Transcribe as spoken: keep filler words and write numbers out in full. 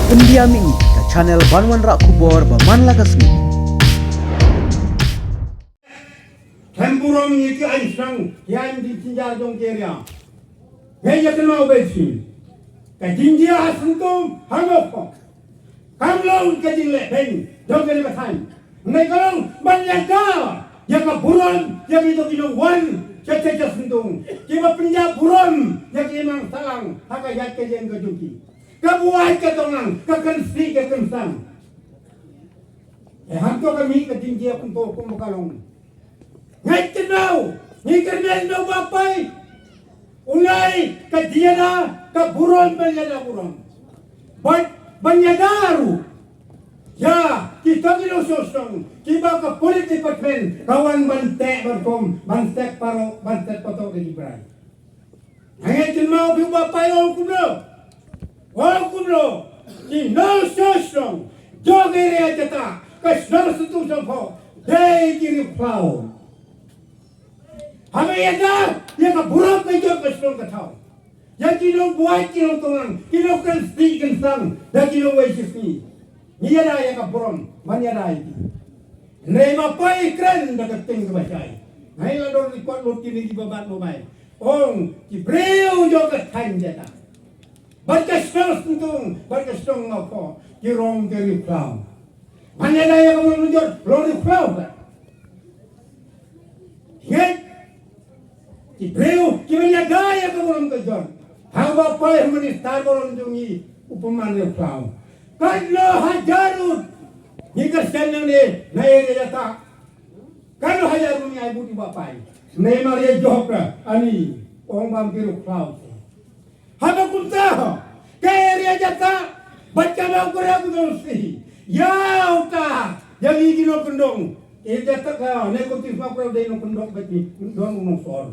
Pyndiam ïa ngi ka channel ban wanrah khubor ba man la ka sngi. Khlem burom ïa ki aiñ shnong, ki aiñ jingpynjah jong ki area. Ngi ïa kynmaw beit shisien ka jingjia ha Syntung ha Mawkhoh. Kam long ka jingleh beiñ jong kane ka thaiñ. Hynrei ka long ban ïada ïa ka burom ïa kito ki nongwan sha sha Syntung, kiba pynjah burom ïa ki imlang sahlang ha ka ïaid ka ïeng ka jong ki. Ka buaid ka tong lang, ka kynsiej ka kynsang. Te hangto ka mih ka jingjia kumto kumba ka long. Ngi kynmaw, ngi kyrmen na u Bah Pai. U nai ka jingïada ka burom ban ïada burom. Ban, ban ïada ruh ïa kito ki nongshong shnong kiba ka police department ka wan ban teh ban kum, ban set paralok, ban set patok ïa ki briew. Ngi kynmaw phi u Bah Pai, ong kumno, ong kumno ki nongshong shnong jong ka area Jatah, ka shnong Syntung Shongphoh, dei ki riewkhlaw. Haba ïada ïa ka burom ka jong ka shnong ka thaw, ïa ki nongbuaid ki nongtong lang, ki nongkynsiej kynsang da ki nongwei shisngi, ngi ïada ïa ka burom ban ïada ïa ki. Hynrei Bah Pai kren da ka ktien kaba shai. Ngi la don record lut kine kiba bat mobile. Ong ki briew jong ka thaiñ Jatah, bad ka shnong Syntung, bad ka shnong Mawkhoh, ki long ki riewkhlaw. Ban ïada ïa ka burom ka jong, long riewkhlaw ka. Ngi, ki briew kiban ïada ïa ka burom ka jong, haba Bah Pai u minister burom jong ngi u pynman riewkhlaw. Katno hajar ngut ngi kyrshan nangne na area Jatah. Katno hajar ngut ngi ai vote ïa u Bah Pai. Namar ïa jop ka ani, ong bam ki riewkhlaw. Haba kumta, ka area Jatah bad ka Mawkyrwat ka dang sih. Ïa uta, ïa ngi ki nongkyndong. Area Jatah ka ne, kumta Mawkyrwat dei nongkyndong bad ngi don u nongsor.